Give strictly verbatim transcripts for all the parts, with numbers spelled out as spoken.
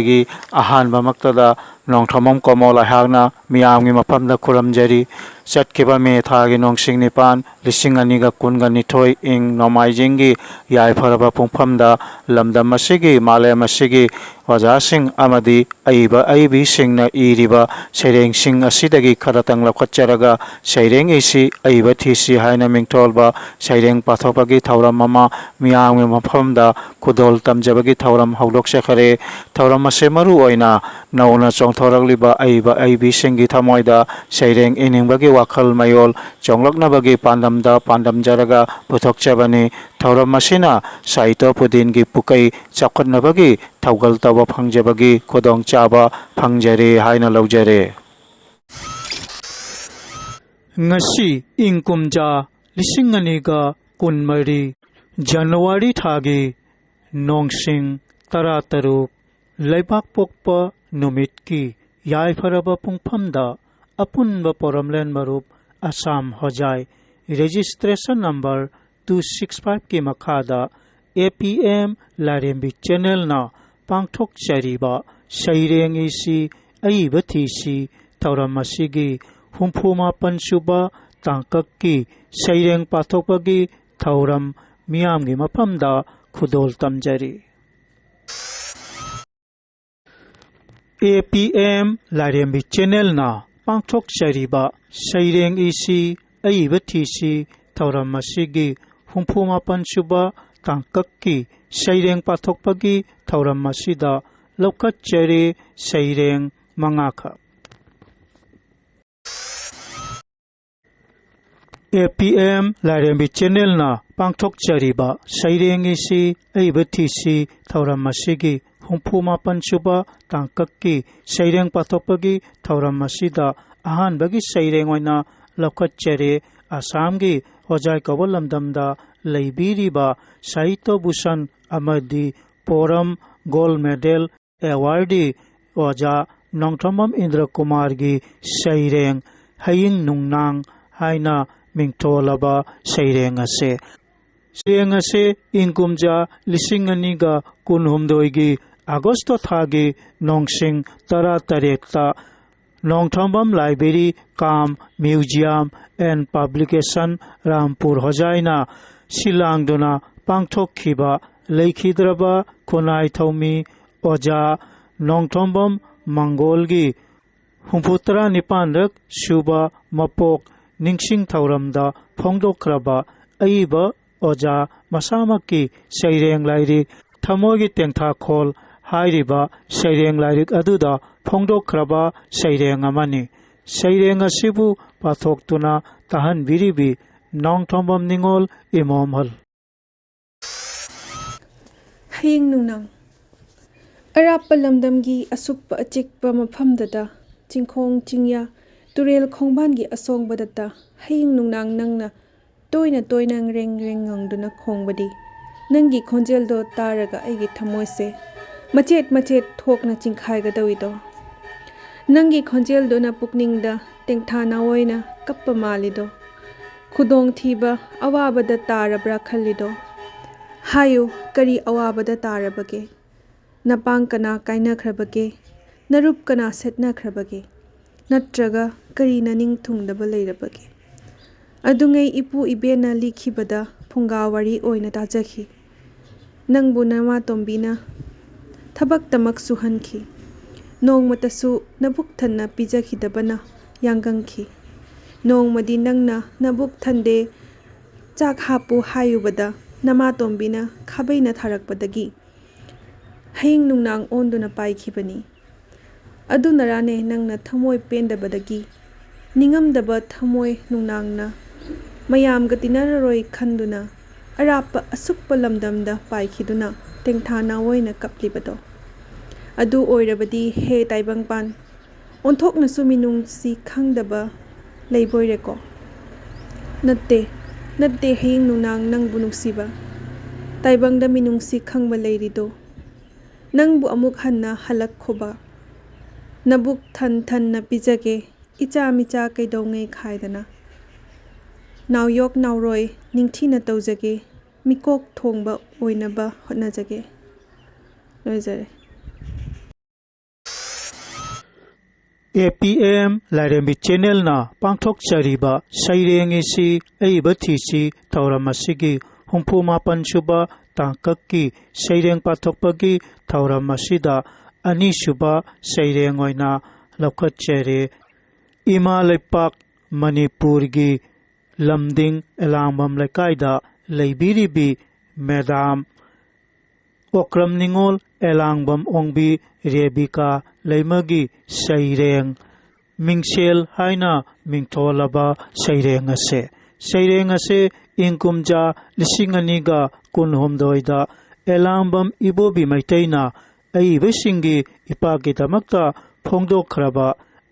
ꯑꯩꯒꯤ ꯑꯍꯥꯟꯕꯃꯛꯇꯗ ꯅꯣꯡꯊꯣꯝꯕꯝ ꯀꯣꯃꯣꯜ ꯑꯩꯍꯥꯛꯅ ꯃꯤꯌꯥꯝꯒꯤ ꯃꯐꯝꯗ ꯈꯨꯔꯨꯝꯖꯔꯤ꯫ ꯆꯠꯈꯤꯕ ꯃꯦ ꯊꯥꯒꯤ ꯅꯣꯡꯁꯤꯡ ꯅꯤꯄꯥꯟ, ꯂꯤꯁꯤꯡ ꯑꯅꯤꯒ ꯀꯨꯟꯒ ꯅꯤꯊꯣꯏ, ꯏꯪ ꯅꯣꯡꯃꯥꯏꯖꯤꯡꯒꯤ ꯌꯥꯏꯐꯔꯕ ꯄꯨꯡꯐꯝꯗ ꯂꯝꯗꯝ ꯑꯁꯤꯒꯤ, ꯃꯥꯂꯦꯝ ꯑꯁꯤꯒꯤ ꯑꯣꯖꯥꯁꯤꯡ ꯑꯃꯗꯤ ꯑꯏꯕ ꯑꯏꯕꯤꯁꯤꯡꯅ ꯏꯔꯤꯕ ꯁꯩꯔꯦꯡꯁꯤꯡ ꯑꯁꯤꯗꯒꯤ ꯈꯔꯇꯪ ꯂꯧꯈꯠꯆꯔꯒ ꯁꯩꯔꯦꯡ ꯏꯁꯤ, ꯑꯏꯕ ꯊꯤꯁꯤ ꯍꯥꯏꯅ ꯃꯤꯡꯊꯣꯜꯕ ꯁꯩꯔꯦꯡ ꯄꯥꯊꯣꯛꯄꯒꯤ ꯊꯧꯔꯝ ꯑꯃ ꯃꯤꯌꯥꯝꯒꯤ ꯃꯐꯝꯗ ꯈꯨꯗꯣꯜ ꯇꯝꯖꯕꯒꯤ ꯊꯧꯔꯝ ꯍꯧꯗꯣꯛꯆꯈꯔꯦ꯫ ꯊꯧꯔꯝ ꯑꯁꯤ ꯃꯔꯨ ꯑꯣꯏꯅ ꯅꯧꯅ ꯆꯣꯡꯊꯣꯔꯛꯂꯤꯕ ꯑꯏꯕ ꯑꯏꯕꯤꯁꯤꯡꯒꯤ ꯊꯃꯣꯏꯗ ꯁꯩꯔꯦꯡ ꯏꯅꯤꯡꯕꯒꯤ ꯋꯥꯈꯜ ꯃꯌꯣꯜ ꯆꯣꯡꯂꯛꯅꯕꯒꯤ ꯄꯥꯟꯗꯝꯗ ꯄꯥꯟꯗꯝꯖꯔꯒ ꯄꯨꯊꯣꯛꯆꯕꯅꯤ꯫ ꯊꯧꯔꯝ ꯑꯁꯤꯅ ꯁꯥꯍꯤꯇꯣ ꯄꯨꯗꯤꯟꯒꯤ ꯄꯨꯀꯩ ꯆꯥꯎꯈꯠꯅꯕꯒꯤ ꯊꯧꯒꯜ ꯇꯧꯕ ꯐꯪꯖꯕꯒꯤ ꯈꯨꯗꯣꯡꯆꯥꯕ ꯐꯪꯖꯔꯦ ꯍꯥꯏꯅ ꯂꯧꯖꯔꯦ꯫ ꯉꯁꯤ ꯏꯪ ꯀꯨꯝꯖꯥ ꯂꯤꯁꯤꯡ ꯑꯅꯤꯒ ꯀꯨꯟꯃꯔꯤ ꯖꯅꯋꯥꯔꯤ ꯊꯥꯒꯤ ꯅꯣꯡꯁꯤꯡ ꯇꯔꯥꯇꯔꯨꯛ, ꯂꯩꯕꯥꯛꯄꯣꯛꯄ ꯅꯨꯃꯤꯠꯀꯤ ꯌꯥꯏꯐꯔꯕ ꯄꯨꯡꯐꯝꯗ ꯑꯄꯨꯟꯕ ꯄꯣꯔꯝꯂꯦꯟ ꯃꯔꯨꯞ ꯑꯁꯥꯝ ꯍꯣꯖꯥꯏ registration number two six five ꯀꯤ ꯃꯈꯥꯗ A P M ꯂꯥꯏꯔꯦꯝꯕꯤ channelꯅ ꯄꯥꯡꯊꯣꯛꯆꯔꯤꯕ ꯁꯩꯔꯦꯡ ꯏꯁꯤ ꯑꯏꯕ ꯊꯤꯁꯤ ꯊꯧꯔꯝ ꯑꯁꯤꯒꯤ ꯍꯨꯝꯐꯨ ꯃꯥꯄꯟ ꯁꯨꯕ ꯇꯥꯡꯀꯛꯀꯤ ꯁꯩꯔꯦꯡ ꯄꯥꯊꯣꯛꯄꯒꯤ ꯊꯧꯔꯝ ꯃꯤꯌꯥꯝꯒꯤ ꯃꯐꯝꯗ ꯈꯨꯗꯣꯜ ꯇꯝꯖꯔꯤ꯫ A P M ꯂꯥꯏꯔꯦꯝꯕꯤ channelꯅ ꯄꯥꯡꯊꯣꯛꯆꯔꯤꯕ ꯁꯩꯔꯦꯡ ꯏꯁꯤ ꯑꯏꯕ ꯊꯤꯁꯤ ꯊꯧꯔꯝ ꯑꯁꯤꯒꯤ ꯍꯨꯝꯐꯨ ꯃꯥꯄꯟ ꯁꯨꯕ ꯇꯥꯡꯀꯛꯀꯤ ꯁꯩꯔꯦꯡ ꯄꯥꯊꯣꯛꯄꯒꯤ ꯊꯧꯔꯝ ꯑꯁꯤꯗ ꯂꯧꯈꯠꯆꯔꯦ ꯁꯩꯔꯦꯡ ꯃꯉꯥꯈꯛ꯫ A P M ꯂꯥꯏꯔꯦꯝꯕꯤ channelꯅ ꯄꯥꯡꯊꯣꯛꯆꯔꯤꯕ ꯁꯩꯔꯦꯡ ꯏꯁꯤ ꯑꯏꯕ ꯊꯤꯁꯤ ꯊꯧꯔꯝ ꯑꯁꯤꯒꯤ ꯍꯨꯝꯐꯨ ꯃꯥꯄꯟ ꯁꯨꯕ ꯇꯥꯡꯀꯛꯀꯤ ꯁꯩꯔꯦꯡ ꯄꯥꯊꯣꯛꯄꯒꯤ ꯊꯧꯔꯝ ꯑꯁꯤꯗ ꯑꯍꯥꯟꯕꯒꯤ ꯁꯩꯔꯦꯡ ꯑꯣꯏꯅ ꯂꯧꯈꯠꯆꯔꯦ꯫ ꯑꯁꯥꯝꯒꯤ ꯍꯣꯖꯥꯏ ꯀꯧꯕ ꯂꯝꯗꯝꯗ ꯂꯩꯕꯤꯔꯤꯕ ꯁꯥꯍꯤꯇ꯭ꯌ ꯚꯨꯁꯟ ꯑꯃꯗꯤ ꯄꯣꯔꯝ gold medal awardee ꯑꯣꯖꯥ ꯅꯣꯡꯊꯣꯝꯕꯝ ꯏꯟꯗ꯭ꯔ ꯀꯨꯃꯥꯔꯒꯤ ꯁꯩꯔꯦꯡ ꯍꯌꯤꯡ ꯅꯨꯡꯅꯥꯡ ꯍꯥꯏꯅ ꯃꯤꯡꯊꯣꯜꯂꯕ ꯁꯩꯔꯦꯡ ꯑꯁꯦ꯫ ꯆꯦꯡ ꯑꯁꯤ ꯏꯪ ꯀꯨꯝꯖꯥ ꯂꯤꯁꯤꯡ ꯑꯅꯤꯒ ꯀꯨꯟꯍꯨꯝꯗꯣꯏꯒꯤ ꯑꯥꯒꯁꯇ ꯊꯥꯒꯤ ꯅꯣꯡꯁꯤꯡ ꯇꯔꯥꯇꯔꯦꯠꯇ Nongthombam library Kaam museum and publication ꯔꯥꯝꯄꯨꯔ ꯍꯣꯖꯥꯏꯅ ꯁꯤꯜꯂꯥꯡꯗꯨꯅ ꯄꯥꯡꯊꯣꯛꯈꯤꯕ ꯂꯩꯈꯤꯗ꯭ꯔꯕ ꯈꯨꯟꯅꯥꯏ ꯊꯧꯃꯤ ꯑꯣꯖꯥ ꯅꯣꯡꯊꯣꯝꯕꯝ ꯃꯪꯒꯣꯜꯒꯤ ꯍꯨꯝꯐꯨꯇꯔꯥ ꯅꯤꯄꯥꯟꯔꯛ ꯁꯨꯕ ꯃꯄꯣꯛ ꯅꯤꯡꯁꯤꯡ ꯊꯧꯔꯝꯗ ꯐꯣꯡꯗꯣꯛꯈ꯭ꯔꯕ ꯑꯏꯕ ꯑꯣꯖꯥ ꯃꯁꯥꯃꯛꯀꯤ ꯁꯩꯔꯦꯡ ꯂꯥꯏꯔꯤꯛ ꯊꯃꯣꯏꯒꯤ ꯇꯦꯡꯊꯥꯈꯣꯜ ꯍꯥꯏꯔꯤꯕ ꯁꯩꯔꯦꯡ ꯂꯥꯏꯔꯤꯛ ꯑꯗꯨꯗ ꯐꯣꯡꯗꯣꯛꯈ꯭ꯔꯕ ꯁꯩꯔꯦꯡ ꯑꯃꯅꯤ꯫ ꯁꯩꯔꯦꯡ ꯑꯁꯤꯕꯨ ꯄꯥꯊꯣꯛꯇꯨꯅ ꯇꯥꯍꯟꯕꯤꯔꯤꯕꯤ ꯅꯣꯡꯊꯣꯝꯕꯝ ꯅꯤꯉꯣꯜ ꯏꯃꯣꯝꯍꯜ꯫ ꯍꯌꯤꯡ ꯅꯨꯡꯅꯥꯡ꯫ ꯑꯔꯥꯞꯄ ꯂꯝꯗꯝꯒꯤ ꯑꯁꯨꯛꯄ ꯑꯆꯤꯛꯄ ꯃꯐꯝꯗꯇ, ꯆꯤꯡꯈꯣꯡ ꯆꯤꯡꯌꯥ, ꯇꯨꯔꯦꯜ ꯈꯣꯡꯕꯥꯟꯒꯤ ꯑꯁꯣꯡꯕꯗꯇ, ꯍꯌꯤꯡ ꯅꯨꯡꯅꯥꯡ ꯅꯪꯅ ꯇꯣꯏꯅ ꯇꯣꯏꯅ ꯔꯦꯡ ꯔꯦꯡ ꯉꯪꯗꯨꯅ ꯈꯣꯡꯕꯗꯤ, ꯅꯪꯒꯤ ꯈꯣꯟꯖꯦꯜꯗꯣ ꯇꯥꯔꯒ ꯑꯩꯒꯤ ꯊꯃꯣꯏꯁꯦ ꯃꯆꯦꯠ ꯃꯆꯦꯠ ꯊꯣꯛꯅ ꯆꯤꯡꯈꯥꯏꯒꯗꯧꯏꯗꯣ꯫ ꯅꯪꯒꯤ ꯈꯣꯟꯖꯦꯜꯗꯨꯅ ꯄꯨꯛꯅꯤꯡꯗ ꯇꯦꯡꯊꯥ ꯅꯥꯑꯣꯏꯅ ꯀꯞꯄ ꯃꯥꯜꯂꯤꯗꯣ꯫ ꯈꯨꯗꯣꯡꯊꯤꯕ ꯑꯋꯥꯕꯗ ꯇꯥꯔꯕ꯭ꯔꯥ ꯈꯜꯂꯤꯗꯣ꯫ ꯍꯥꯏꯌꯨ, ꯀꯔꯤ ꯑꯋꯥꯕꯗ ꯇꯥꯔꯕꯒꯦ? ꯅꯄꯥꯡ ꯀꯅꯥ ꯀꯥꯏꯅꯈ꯭ꯔꯕꯒꯦ? ꯅꯔꯨꯞ ꯀꯅꯥ ꯁꯦꯠꯅꯈ꯭ꯔꯕꯒꯦ? ꯅꯠꯇ꯭ꯔꯒ ꯀꯔꯤ ꯅꯅꯤꯡ ꯊꯨꯡꯗꯕ ꯂꯩꯔꯕꯒꯦ? ꯑꯗꯨꯉꯩ ꯏꯄꯨ ꯏꯕꯦꯟꯅ ꯂꯤꯈꯤꯕꯗ ꯐꯨꯡꯒꯥ ꯋꯥꯔꯤ ꯑꯣꯏꯅ ꯇꯥꯖꯈꯤ꯫ ꯅꯪꯕꯨ ꯅꯃꯥꯇꯣꯝꯕꯤꯅ ꯊꯕꯛꯇꯃꯛ ꯁꯨꯍꯟꯈꯤ꯫ ꯅꯣꯡꯃꯇꯁꯨ ꯅꯕꯨꯛ ꯊꯟꯅ ꯄꯤꯖꯈꯤꯗꯕꯅ ꯌꯥꯡꯒꯪꯈꯤ꯫ ꯅꯣꯡꯃꯗꯤ ꯅꯪꯅ ꯅꯕꯨꯛ ꯊꯟꯗꯦ, ꯆꯥꯛ ꯍꯥꯞꯄꯨ ꯍꯥꯏꯌꯨꯕꯗ ꯅꯃꯥꯇꯣꯝꯕꯤꯅ ꯈꯥꯕꯩꯅ ꯊꯥꯔꯛꯄꯗꯒꯤ ꯍꯌꯤꯡ ꯅꯨꯡꯅꯥꯡ ꯑꯣꯟꯗꯨꯅ ꯄꯥꯏꯈꯤꯕꯅꯤ꯫ ꯑꯗꯨꯅꯔꯥꯅꯦ ꯅꯪꯅ ꯊꯃꯣꯏ ꯄꯦꯟꯗꯕꯗꯒꯤ ꯅꯤꯡꯉꯝꯗꯕ ꯊꯃꯣꯏ ꯅꯨꯡꯅꯥꯡꯅ ꯃꯌꯥꯝꯒ ꯇꯤꯟꯅꯔꯔꯣꯏ ꯈꯟꯗꯨꯅ ꯑꯔꯥꯞꯄ ꯑꯁꯨꯛꯄ ꯂꯝꯗꯝꯗ ꯄꯥꯏꯈꯤꯗꯨꯅ ꯇꯦꯡꯊꯥ ꯅꯥꯑꯣꯏꯅ ꯀꯞꯂꯤꯕꯗꯣ? ꯑꯗꯨ ꯑꯣꯏꯔꯕꯗꯤ ꯍꯦ ꯇꯥꯏꯕꯪꯄꯥꯟ, ꯑꯣꯟꯊꯣꯛꯅꯁꯨ ꯃꯤꯅꯨꯡꯁꯤ ꯈꯪꯗꯕ ꯂꯩꯕꯣꯏꯔꯦꯀꯣ? ꯅꯠꯇꯦ, ꯅꯠꯇꯦ ꯍꯌꯤꯡ ꯅꯨꯡꯅꯥꯡ ꯅꯪꯕꯨ ꯅꯨꯡꯁꯤꯕ꯫ ꯇꯥꯏꯕꯪꯗ ꯃꯤꯅꯨꯡꯁꯤ ꯈꯪꯕ ꯂꯩꯔꯤꯗꯣ꯫ ꯅꯪꯕꯨ ꯑꯃꯨꯛ ꯍꯟꯅ ꯍꯜꯂꯛꯈꯣꯕ꯫ ꯅꯕꯨꯛ ꯊꯟ ꯊꯟꯅ ꯄꯤꯖꯒꯦ, ꯏꯆꯥ ꯃꯤꯆꯥ ꯀꯩꯗꯧꯉꯩ ꯈꯥꯏꯗꯅ꯫ ꯅꯥꯎꯌꯣꯛ ꯅꯥꯎꯔꯣꯏ ꯅꯤꯡꯊꯤꯅ ꯇꯧꯖꯒꯦ, ꯃꯤꯀꯣꯛ ꯊꯣꯡꯕ ꯑꯣꯏꯅꯕ ꯍꯣꯠꯅꯖꯒꯦ꯫ ꯂꯣꯏꯖꯔꯦ꯫ ꯑꯦ ꯄꯤ ꯑꯦꯝ ꯂꯥꯏꯔꯦꯝꯕꯤ ꯆꯦꯅꯦꯜꯅ ꯄꯥꯡꯊꯣꯛꯆꯔꯤꯕ ꯁꯩꯔꯦꯡ ꯏꯁꯤ ꯑꯏꯕ ꯊꯤꯁꯤ ꯊꯧꯔꯝ ꯑꯁꯤꯒꯤ ꯍꯨꯝꯐꯨ ꯃꯥꯄꯟ ꯁꯨꯕ ꯇꯥꯡꯀꯛꯀꯤ ꯁꯩꯔꯦꯡ ꯄꯥꯊꯣꯛꯄꯒꯤ ꯊꯧꯔꯝ ꯑꯁꯤꯗ ꯑꯅꯤꯁꯨꯕ ꯁꯩꯔꯦꯡ ꯑꯣꯏꯅ ꯂꯧꯈꯠꯆꯔꯦ꯫ ꯏꯃꯥ ꯂꯩꯄꯥꯛ ꯃꯅꯤꯄꯨꯔꯒꯤ ꯂꯝꯗꯤꯡ ꯑꯦꯂꯥꯡꯕꯝ ꯂꯩꯀꯥꯏꯗ ꯂꯩꯕꯤꯔꯤꯕꯤ ꯃꯦꯗꯥꯝ ꯑꯣꯀ꯭ꯔꯝ ꯅꯤꯉꯣꯜ ꯑꯦꯂꯥꯡꯕꯝ ꯑꯣꯡꯕꯤ ꯔꯦꯕꯤꯀꯥ ꯂꯩꯃꯒꯤ ꯁꯩꯔꯦꯡ ꯃꯤꯡꯁꯦꯜ ꯍꯥꯏꯅ ꯃꯤꯡꯊꯣꯜꯂꯕ ꯁꯩꯔꯦꯡ ꯑꯁꯦ, ꯁꯩꯔꯦꯡ ꯑꯁꯦ ꯏꯪ ꯀꯨꯝꯖꯥ ꯂꯤꯁꯤꯡ ꯑꯅꯤꯒ ꯀꯨꯟꯍꯨꯝꯗꯣꯏꯗ ꯑꯦꯂꯥꯡꯕꯝ ꯏꯕꯣꯕꯤ ꯃꯩꯇꯩꯅ ꯑꯏꯕꯁꯤꯡꯒꯤ ꯏꯄꯥꯛꯀꯤꯗꯃꯛꯇ ꯐꯣꯡꯗꯣꯛꯈ꯭ꯔꯕ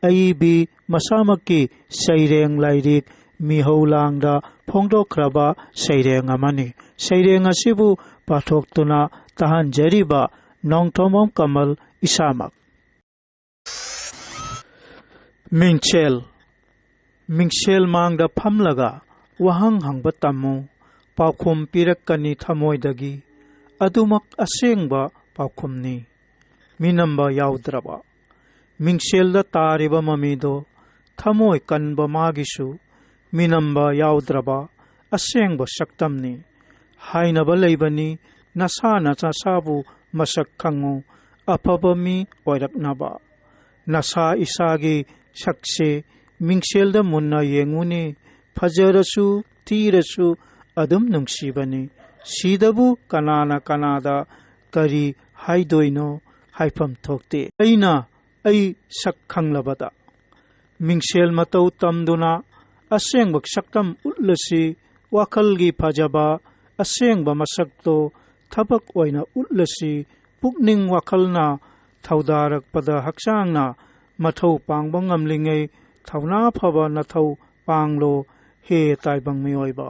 ꯑꯏꯕꯤ ꯃꯁꯥꯃꯛꯀꯤ ꯁꯩꯔꯦꯡ ꯂꯥꯏꯔꯤꯛ ꯃꯤꯍꯧ ꯂꯥꯡꯗ ꯐꯣꯡꯗꯣꯛꯈ꯭ꯔꯕ ꯁꯩꯔꯦꯡ ꯑꯃꯅꯤ꯫ ꯁꯩꯔꯦꯡ ꯑꯁꯤꯕꯨ ꯄꯥꯊꯣꯛꯇꯨꯅ ꯇꯥꯍꯟꯖꯔꯤꯕ ꯅꯣꯡꯊꯣꯝꯕꯝ ꯀꯃꯜ ꯏꯁꯥꯃꯛ꯫ ꯃꯤꯡꯁꯦꯜ꯫ ꯃꯤꯡꯁꯦꯜ ꯃꯥꯡꯗ ꯐꯝꯂꯒ ꯋꯥꯍꯪ ꯍꯪꯕ ꯇꯝꯃꯨ꯫ ꯄꯥꯎꯈꯨꯝ ꯄꯤꯔꯛꯀꯅꯤ ꯊꯃꯣꯏꯗꯒꯤ꯫ ꯑꯗꯨꯃꯛ ꯑꯁꯦꯡꯕ ꯄꯥꯎꯈꯨꯝꯅꯤ꯫ ꯃꯤꯅꯝꯕ ꯌꯥꯎꯗ꯭ꯔꯕ꯫ ꯃꯤꯡꯁꯦꯜꯗ ꯇꯥꯔꯤꯕ ꯃꯃꯤꯗꯣ ꯊꯃꯣꯏ ꯀꯟꯕ ꯃꯥꯒꯤꯁꯨ ꯃꯤꯅꯝꯕ ꯌꯥꯎꯗ꯭ꯔꯕ ꯑꯁꯦꯡꯕ ꯁꯛꯇꯝꯅꯤ꯫ ꯍꯥꯏꯅꯕ ꯂꯩꯕꯅꯤ, ꯅꯁꯥꯅ ꯅꯁꯥꯕꯨ ꯃꯁꯛ ꯈꯪꯉꯨ, ꯑꯐꯕ ꯃꯤ ꯑꯣꯏꯔꯛꯅꯕ꯫ ꯅꯁꯥ ꯏꯁꯥꯒꯤ ꯁꯛꯁꯦ ꯃꯤꯡꯁꯦꯜꯗ ꯃꯨꯟꯅ ꯌꯦꯡꯉꯨꯅꯦ, ꯐꯖꯔꯁꯨ ꯊꯤꯔꯁꯨ ꯑꯗꯨꯝ ꯅꯨꯡꯁꯤꯕꯅꯤ꯫ ꯁꯤꯗꯕꯨ ꯀꯅꯥꯅ ꯀꯅꯥꯗ ꯀꯔꯤ ꯍꯥꯏꯗꯣꯏꯅꯣ ꯍꯥꯏꯐꯝ ꯊꯣꯛꯇꯦ꯫ ꯑꯩꯅ ꯑꯩ ꯁꯛ ꯈꯪꯂꯕꯗ ꯃꯤꯡꯁꯦꯜ ꯃꯇꯧ ꯇꯝꯗꯨꯅ ꯑꯁꯦꯡꯕ ꯁꯛꯇꯝ ꯎꯠꯂꯁꯤ, ꯋꯥꯈꯜꯒꯤ ꯐꯖꯕ ꯑꯁꯦꯡꯕ ꯃꯁꯛꯇꯣ ꯊꯕꯛ ꯑꯣꯏꯅ ꯎꯠꯂꯁꯤ, ꯄꯨꯛꯅꯤꯡ ꯋꯥꯈꯜꯅ ꯊꯧꯗꯥꯔꯛꯄꯗ ꯍꯛꯆꯥꯡꯅ ꯃꯊꯧ ꯄꯥꯡꯕ ꯉꯝꯂꯤꯉꯩ ꯊꯧꯅꯥ ꯐꯕ ꯅꯊꯧ ꯄꯥꯡꯂꯣ, ꯍꯦ ꯇꯥꯏꯕꯪ ꯃꯤꯑꯣꯏꯕ꯫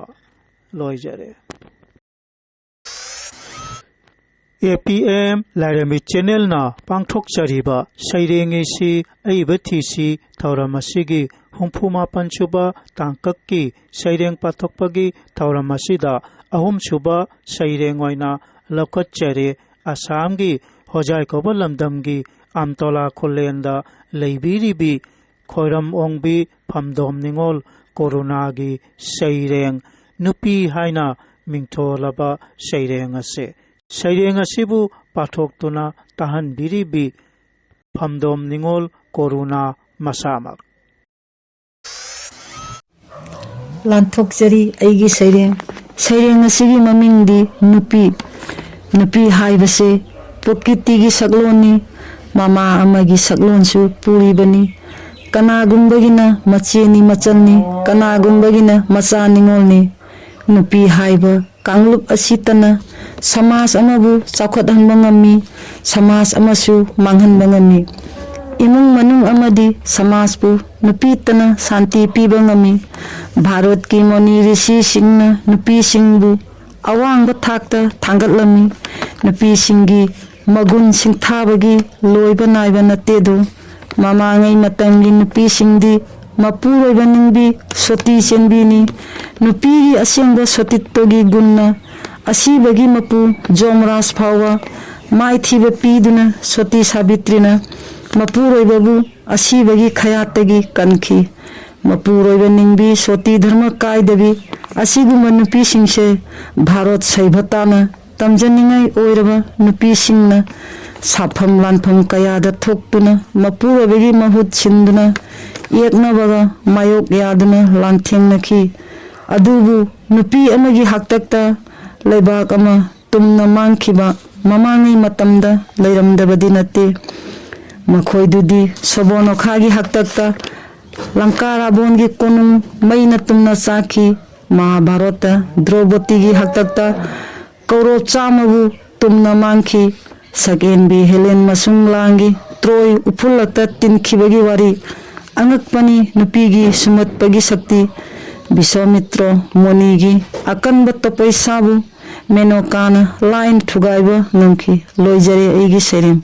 ꯂꯣꯏꯖꯔꯦ꯫ ꯑꯦ ꯄꯤ ꯑꯦꯝ ꯂꯥꯏꯔꯦꯝꯕꯤ ꯆꯦꯅꯦꯜꯅ ꯄꯥꯡꯊꯣꯛꯆꯔꯤꯕ ꯁꯩꯔꯦꯡ ꯏꯁꯤ ꯑꯏꯕ ꯊꯤꯁꯤ ꯊꯧꯔꯝ ꯑꯁꯤꯒꯤ ꯍꯨꯝꯐꯨ ꯃꯥꯄꯟ ꯁꯨꯕ ꯇꯥꯡꯀꯛꯀꯤ ꯁꯩꯔꯦꯡ ꯄꯥꯊꯣꯛꯄꯒꯤ ꯊꯧꯔꯝ ꯑꯁꯤꯗ ꯑꯍꯨꯝꯁꯨꯕ ꯁꯩꯔꯦꯡ ꯑꯣꯏꯅ ꯂꯧꯈꯠꯆꯔꯤ꯫ ꯑꯁꯥꯝꯒꯤ ꯍꯣꯖꯥꯏ ꯀꯧꯕ ꯂꯝꯗꯝꯒꯤ ꯑꯝꯇꯣꯂꯥ ꯈꯨꯜꯂꯦꯟꯗ ꯂꯩꯕꯤꯔꯤꯕꯤ ꯈꯣꯏꯔꯝ ꯑꯣꯡꯕꯤ ꯐꯝꯗꯣꯝ ꯅꯤꯉꯣꯜ ꯀꯣꯔꯨꯅꯥꯒꯤ ꯁꯩꯔꯦꯡ ꯅꯨꯄꯤ ꯍꯥꯏꯅ ꯃꯤꯡꯊꯣꯜꯂꯕ ꯁꯩꯔꯦꯡ ꯑꯁꯤ꯫ ꯁꯩꯔꯦꯡ ꯑꯁꯤꯕꯨ ꯄꯥꯊꯣꯛꯇꯨꯅ ꯇꯥꯍꯟꯕꯤꯔꯤꯕꯤ ꯐꯝꯗꯣꯝ ꯅꯤꯉꯣꯜ ꯀꯣꯔꯨꯅꯥ ꯃꯁꯥꯃꯛ꯫ ꯂꯥꯟꯊꯣꯛꯆꯔꯤ ꯑꯩꯒꯤ ꯁꯩꯔꯦꯡ꯫ ꯁꯩꯔꯦꯡ ꯑꯁꯤꯒꯤ ꯃꯃꯤꯡꯗꯤ ꯅꯨꯄꯤ꯫ ꯅꯨꯄꯤ ꯍꯥꯏꯕꯁꯦ ꯄ꯭ꯔꯀ꯭ꯔꯤꯇꯤꯒꯤ ꯁꯛꯂꯣꯟꯅꯤ, ꯃꯃꯥ ꯑꯃꯒꯤ ꯁꯛꯂꯣꯟꯁꯨ ꯄꯨꯔꯤꯕꯅꯤ꯫ ꯀꯅꯥꯒꯨꯝꯕꯒꯤꯅ ꯃꯆꯦꯅꯤ ꯃꯆꯜꯅꯤ, ꯀꯅꯥꯒꯨꯝꯕꯒꯤꯅ ꯃꯆꯥ ꯅꯤꯉꯣꯜꯅꯤ꯫ ꯅꯨꯄꯤ ꯍꯥꯏꯕ ꯀꯥꯡꯂꯨꯞ ꯑꯁꯤꯇꯅ ꯁꯃꯥꯖ ꯑꯃꯕꯨ ꯆꯥꯎꯈꯠꯍꯟꯕ ꯉꯝꯃꯤ, ꯁꯃꯥꯖ ꯑꯃꯁꯨ ꯃꯥꯡꯍꯟꯕ ꯉꯝꯃꯤ꯫ ꯏꯃꯨꯡ ꯃꯅꯨꯡ ꯑꯃꯗꯤ ꯁꯃꯥꯖꯄꯨ ꯅꯨꯄꯤꯇꯅ ꯁꯥꯟꯇꯤ ꯄꯤꯕ ꯉꯝꯃꯤ꯫ ꯚꯥꯔꯠꯀꯤ ꯃꯨꯅꯤ ꯔꯤꯁꯤꯁꯤꯡꯅ ꯅꯨꯄꯤꯁꯤꯡꯕꯨ ꯑꯋꯥꯡꯕ ꯊꯥꯛꯇ ꯊꯥꯡꯒꯠꯂꯝꯃꯤ꯫ ꯅꯨꯄꯤꯁꯤꯡꯒꯤ ꯃꯒꯨꯟ ꯁꯤꯡꯊꯥꯕꯒꯤ ꯂꯣꯏꯕ ꯅꯥꯏꯕ ꯅꯠꯇꯦꯗꯣ꯫ ꯃꯃꯥꯡꯉꯩ ꯃꯇꯝꯒꯤ ꯅꯨꯄꯤꯁꯤꯡꯗꯤ ꯃꯄꯨꯔꯣꯏꯕ ꯅꯤꯡꯕꯤ ꯁꯣꯇꯤ ꯆꯦꯟꯕꯤꯅꯤ꯫ ꯅꯨꯄꯤꯒꯤ ꯑꯁꯦꯡꯕ ꯁꯣꯇꯤꯠꯇꯣꯒꯤ ꯒꯨꯟꯅ ꯑꯁꯤꯕꯒꯤ ꯃꯄꯨ ꯖꯣꯃꯔꯥꯖ ꯐꯥꯎꯕ ꯃꯥꯏꯊꯤꯕ ꯄꯤꯗꯨꯅ ꯁꯣꯇꯤ ꯁꯥꯕꯤꯇ꯭ꯔꯤꯅ ꯃꯄꯨꯔꯣꯏꯕꯕꯨ ꯑꯁꯤꯕꯒꯤ ꯈꯌꯥꯠꯇꯒꯤ ꯀꯟꯈꯤ꯫ ꯃꯄꯨꯔꯣꯏꯕ ꯅꯤꯡꯕꯤ ꯁꯣꯇꯤ ꯙꯔꯃ ꯀꯥꯏꯗꯕꯤ ꯑꯁꯤꯒꯨꯝꯕ ꯅꯨꯄꯤꯁꯤꯡꯁꯦ ꯚꯥꯔꯠ ꯁꯩꯚꯇꯥꯅ ꯇꯝꯖꯅꯤꯡꯉꯥꯏ ꯑꯣꯏꯔꯕ ꯅꯨꯄꯤꯁꯤꯡꯅ ꯁꯥꯐꯝ ꯂꯥꯟꯐꯝ ꯀꯌꯥꯗ ꯊꯣꯛꯇꯨꯅ ꯃꯄꯨꯔꯣꯏꯕꯒꯤ ꯃꯍꯨꯠ ꯁꯤꯟꯗꯨꯅ ꯌꯦꯛꯅꯕꯒ ꯃꯥꯌꯣꯛ ꯌꯥꯗꯨꯅ ꯂꯥꯟꯊꯦꯡꯅꯈꯤ꯫ ꯑꯗꯨꯕꯨ ꯅꯨꯄꯤ ꯑꯃꯒꯤ ꯍꯥꯛꯇꯛꯇ ꯂꯩꯕꯥꯛ ꯑꯃ ꯇꯨꯝꯅ ꯃꯥꯡꯈꯤꯕ ꯃꯃꯥꯡꯉꯩ ꯃꯇꯝꯗ ꯂꯩꯔꯝꯗꯕꯗꯤ ꯅꯠꯇꯦ꯫ ꯃꯈꯣꯏꯗꯨꯗꯤ ꯁꯣꯕꯣꯅꯣꯈꯥꯒꯤ ꯍꯥꯛꯇꯛꯇ ꯂꯪꯀꯥ ꯔꯥꯕꯣꯟꯒꯤ ꯀꯣꯅꯨꯡ ꯃꯩꯅ ꯇꯨꯝꯅ ꯆꯥꯛꯈꯤ꯫ ꯃꯍꯥꯚꯥꯔꯠꯇ ꯗ꯭ꯔꯧꯕꯗꯤꯒꯤ ꯍꯥꯛꯇꯛꯇ ꯀꯧꯔꯣꯞ ꯆꯥꯝꯃꯕꯨ ꯇꯨꯝꯅ ꯃꯥꯡꯈꯤ꯫ ꯁꯛꯍꯦꯟꯕꯤ ꯍꯦꯂꯦꯟ ꯃꯁꯨꯡ ꯂꯥꯡꯒꯤ ꯇ꯭ꯔꯣꯏ ꯎꯐꯨꯜꯂꯛꯇ ꯇꯤꯟꯈꯤꯕꯒꯤ ꯋꯥꯔꯤ꯫ ꯑꯉꯛꯄꯅꯤ ꯅꯨꯄꯤꯒꯤ ꯁꯨꯝꯍꯠꯄꯒꯤ ꯁꯛꯇꯤ꯫ ꯕꯤꯁ꯭ꯋꯥꯃꯤꯇ꯭ꯔ ꯃꯨꯅꯤꯒꯤ ꯑꯀꯟꯕ ꯇꯄꯩꯁꯥꯕꯨ ꯃꯦꯅꯣꯀꯥꯅ ꯂꯥꯏꯅ ꯊꯨꯒꯥꯏꯕ ꯉꯝꯈꯤ꯫ ꯂꯣꯏꯖꯔꯦ ꯑꯩꯒꯤ ꯁꯩꯔꯦꯡ꯫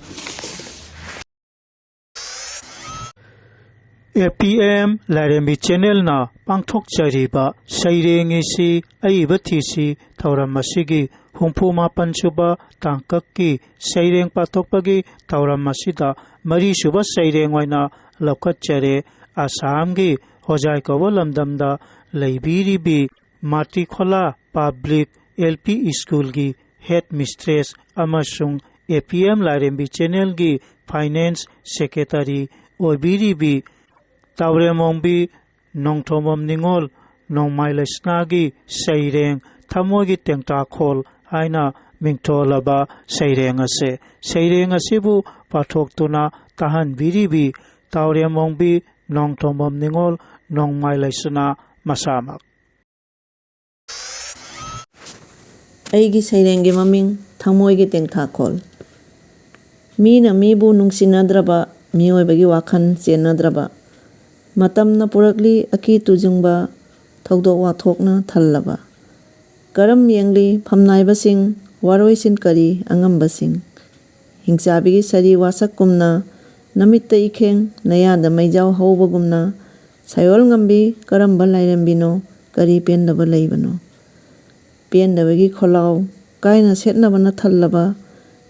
ꯑꯦ ꯄꯤ ꯑꯦꯝ ꯂꯥꯏꯔꯦꯝꯕꯤ ꯆꯦꯅꯦꯜꯅ ꯄꯥꯡꯊꯣꯛꯆꯔꯤꯕ ꯁꯩꯔꯦꯡ ꯏꯁꯤ ꯑꯏꯕ ꯊꯤꯁꯤ ꯊꯧꯔꯝ ꯑꯁꯤꯒꯤ ꯍꯨꯝꯐꯨ ꯃꯥꯄꯟ ꯁꯨꯕ ꯇꯥꯡꯀꯛꯀꯤ ꯁꯩꯔꯦꯡ ꯄꯥꯊꯣꯛꯄꯒꯤ ꯊꯧꯔꯝ ꯑꯁꯤꯗ ꯃꯔꯤꯁꯨꯕ ꯁꯩꯔꯦꯡ ꯑꯣꯏꯅ ꯂꯧꯈꯠꯆꯔꯦ꯫ ꯑꯁꯥꯝꯒꯤ ꯍꯣꯖꯥꯏ ꯀꯧꯕ ꯂꯝꯗꯝꯗ ꯂꯩꯕꯤꯔꯤꯕꯤ ꯃꯥꯇꯤꯈꯣꯂꯥ ꯄꯕ꯭ꯂꯤꯛ ꯑꯦꯜ ꯄꯤ ꯁ꯭ꯀꯨꯜꯒꯤ ꯍꯦꯗ ꯃꯤꯁꯇ꯭ꯔꯦꯁ ꯑꯃꯁꯨꯡ ꯑꯦ ꯄꯤ ꯑꯦꯝ ꯂꯥꯏꯔꯦꯝꯕꯤ ꯆꯦꯅꯦꯜꯒꯤ ꯐꯥꯏꯅꯥꯟꯁ ꯁꯦꯀ꯭ꯔꯦꯇꯔꯤ ꯑꯣꯏꯕꯤꯔꯤꯕꯤ ꯇꯥꯎꯔꯦꯝꯃꯣꯡꯕꯤ ꯅꯣꯡꯊꯣꯝꯕꯝ ꯅꯤꯉꯣꯜ ꯅꯣꯡꯃꯥꯏ ꯂꯩꯁꯅꯥꯒꯤ ꯁꯩꯔꯦꯡ ꯊꯃꯣꯏꯒꯤ ꯇꯦꯡꯇꯥꯈꯣꯜ ꯍꯥꯏꯅ ꯃꯤꯡꯊꯣꯜꯂꯕ ꯁꯩꯔꯦꯡ ꯑꯁꯦ, ꯁꯩꯔꯦꯡ ꯑꯁꯤꯕꯨ ꯄꯥꯊꯣꯛꯇꯨꯅ ꯇꯥꯍꯟꯕꯤꯔꯤꯕꯤ ꯇꯥꯎꯔꯦꯝꯃꯣꯡꯕꯤ ꯅꯣꯡꯊꯣꯝꯕꯝ ꯅꯤꯉꯣꯜ ꯅꯣꯡꯃꯥꯏ ꯂꯩꯁꯅꯥ ꯃꯁꯥꯃꯛ꯫ ꯑꯩꯒꯤ ꯁꯩꯔꯦꯡꯒꯤ ꯃꯃꯤꯡ ꯊꯃꯣꯏꯒꯤ ꯇꯦꯡꯊꯥꯈꯣꯜ꯫ ꯃꯤꯅ ꯃꯤꯕꯨ ꯅꯨꯡꯁꯤꯅꯗ꯭ꯔꯕ, ꯃꯤꯑꯣꯏꯕꯒꯤ ꯋꯥꯈꯜ ꯆꯦꯟꯅꯗ꯭ꯔꯕ, ꯃꯇꯝꯅ ꯄꯨꯔꯛꯂꯤ ꯑꯀꯤ ꯇꯨꯖꯨꯡꯕ, ꯊꯧꯗꯣꯛ ꯋꯥꯊꯣꯛꯅ ꯊꯜꯂꯕ꯫ ꯀꯔꯝ ꯌꯦꯡꯂꯤ ꯐꯝꯅꯥꯏꯕꯁꯤꯡ, ꯋꯥꯔꯣꯏꯁꯤꯟ ꯀꯔꯤ ꯑꯉꯝꯕꯁꯤꯡ? ꯍꯤꯡꯆꯥꯕꯤꯒꯤ ꯁꯥꯔꯤ ꯋꯥꯁꯛꯀꯨꯝꯅ, ꯅꯃꯤꯠꯇ ꯏꯈꯦꯡ, ꯅꯌꯥꯗ ꯃꯩꯖꯥꯎ ꯍꯧꯕꯒꯨꯝꯅ, ꯁꯥꯌꯣꯜ ꯉꯝꯕꯤ ꯀꯔꯝꯕ ꯂꯥꯏꯔꯦꯝꯕꯤꯅꯣ? ꯀꯔꯤ ꯄꯦꯟꯗꯕ ꯂꯩꯕꯅꯣ? ꯄꯦꯟꯗꯕꯒꯤ ꯈꯣꯜꯂꯥꯎ ꯀꯥꯏꯅ ꯁꯦꯠꯅꯕꯅ ꯊꯜꯂꯕ,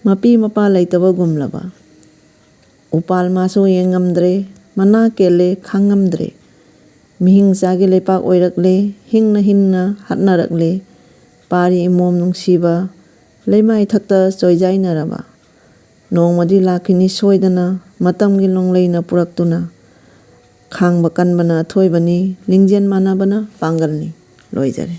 ꯃꯄꯤ ꯃꯄꯥ ꯂꯩꯇꯕꯒꯨꯝꯂꯕ꯫ ꯎꯄꯥꯜ ꯃꯥꯁꯨ ꯌꯦꯡꯉꯝꯗ꯭ꯔꯦ, ꯃꯅꯥ ꯀꯦꯜꯂꯦ ꯈꯥꯡꯉꯝꯗ꯭ꯔꯦ꯫ ꯃꯤꯍꯤꯡ ꯆꯥꯒꯤ ꯂꯩꯄꯥꯛ ꯑꯣꯏꯔꯛꯂꯦ, ꯍꯤꯡꯅ ꯍꯤꯡꯅ ꯍꯥꯠꯅꯔꯛꯂꯦ꯫ ꯄꯥꯔꯤ ꯏꯃꯣꯝ ꯅꯨꯡꯁꯤꯕ, ꯂꯩꯃꯥꯏ ꯊꯛꯇ ꯆꯣꯏꯖꯥꯏꯅꯔꯕ꯫ ꯅꯣꯡꯃꯗꯤ ꯂꯥꯛꯈꯤꯅꯤ ꯁꯣꯏꯗꯅ, ꯃꯇꯝꯒꯤ ꯅꯣꯡꯂꯩꯅ ꯄꯨꯔꯛꯇꯨꯅ꯫ ꯈꯥꯡꯕ ꯀꯟꯕꯅ ꯑꯊꯣꯏꯕꯅꯤ, ꯂꯤꯡꯖꯦꯜ ꯃꯥꯟꯅꯕꯅ ꯄꯥꯡꯒꯜꯅꯤ꯫ ꯂꯣꯏꯖꯔꯦ꯫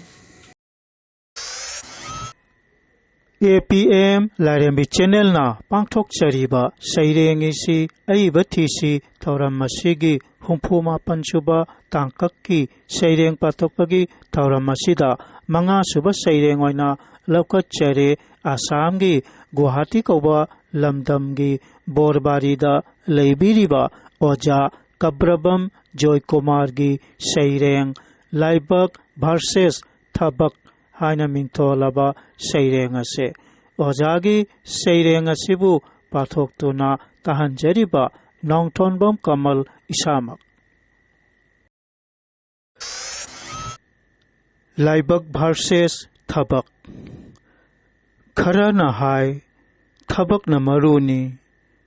ꯑꯦ ꯄꯤ ꯑꯦꯝ ꯂꯥꯏꯔꯦꯝꯕꯤ ꯆꯦꯅꯦꯜꯅ ꯄꯥꯡꯊꯣꯛꯆꯔꯤꯕ ꯁꯩꯔꯦꯡ ꯏꯁꯤ ꯑꯏꯕ ꯊꯤꯁꯤ ꯊꯧꯔꯝ ꯑꯁꯤꯒꯤ ꯍꯨꯝꯐꯨ ꯃꯥꯄꯟ ꯁꯨꯕ ꯇꯥꯡꯀꯛꯀꯤ ꯁꯩꯔꯦꯡ ꯄꯥꯊꯣꯛꯄꯒꯤ ꯊꯧꯔꯝ ꯑꯁꯤꯗ ꯃꯉꯥ ꯁꯨꯕ ꯁꯩꯔꯦꯡ ꯑꯣꯏꯅ ꯂꯧꯈꯠꯆꯔꯦ꯫ ꯑꯁꯥꯝꯒꯤ ꯒꯨꯋꯥꯍꯥꯇꯤ ꯀꯧꯕ ꯂꯝꯗꯝꯒꯤ ꯕꯣꯔꯕꯥꯔꯤꯗ ꯂꯩꯕꯤꯔꯤꯕ ꯑꯣꯖꯥ ꯀꯕ꯭ꯔꯕꯝ ꯖꯣꯏꯀꯨꯃꯥꯔꯒꯤ ꯁꯩꯔꯦꯡ ꯂꯥꯏꯕꯛ ꯚꯔꯁꯦꯁ ꯊꯕꯛ ꯍꯥꯏꯅ ꯃꯤꯡꯊꯣꯜꯂꯕ ꯁꯩꯔꯦꯡ ꯑꯁꯤ꯫ ꯑꯣꯖꯥꯒꯤ ꯁꯩꯔꯦꯡ ꯑꯁꯤꯕꯨ ꯄꯥꯊꯣꯛꯇꯨꯅ ꯇꯥꯍꯟꯖꯔꯤꯕ ꯅꯣꯡꯊꯣꯟꯕꯝ ꯀꯃꯜ ꯏꯁꯥꯃꯛ꯫ ꯂꯥꯏꯕꯛ versus ꯊꯕꯛ꯫ ꯈꯔꯅ ꯍꯥꯏ, ꯊꯕꯛꯅ ꯃꯔꯨꯅꯤ,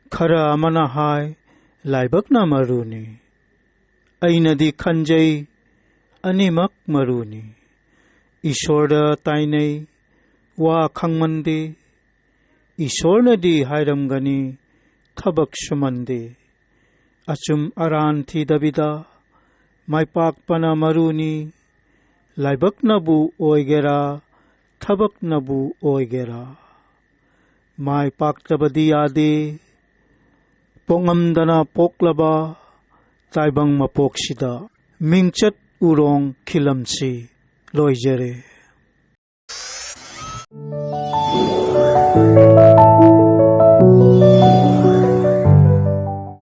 ꯈꯔ ꯑꯃꯅ ꯍꯥꯏ, ꯂꯥꯏꯕꯛꯅ ꯃꯔꯨꯅꯤ꯫ ꯑꯩꯅꯗꯤ ꯈꯟꯖꯩ, ꯑꯅꯤꯃꯛ ꯃꯔꯨꯅꯤ꯫ ꯏꯁꯣꯔꯗ ꯇꯥꯏꯅꯩ, ꯋꯥ ꯈꯪꯃꯟꯗꯦ꯫ ꯏꯁꯣꯔꯅꯗꯤ ꯍꯥꯏꯔꯝꯒꯅꯤ, ꯊꯕꯛ ꯁꯨꯃꯟꯗꯦ꯫ ꯑꯆꯨꯝ ꯑꯔꯥꯟ ꯊꯤꯗꯕꯤꯗ ꯃꯥꯏ ꯄꯥꯛꯄꯅ ꯃꯔꯨꯅꯤ꯫ ꯂꯥꯏꯕꯛꯅꯕꯨ ꯑꯣꯏꯒꯦꯔꯥ, ꯊꯕꯛꯅꯕꯨ ꯑꯣꯏꯒꯦꯔꯥ, ꯃꯥꯏ ꯄꯥꯛꯇꯕꯗꯤ ꯌꯥꯗꯦ꯫ ꯄꯣꯛꯉꯝꯗꯅ ꯄꯣꯛꯂꯕ ꯇꯥꯏꯕꯪ ꯃꯄꯣꯛꯁꯤꯗ ꯃꯤꯡꯆꯠ ꯎꯔꯣꯡ ꯈꯤꯜꯂꯝꯁꯤ꯫ ꯂꯣꯏꯖꯔꯦ꯫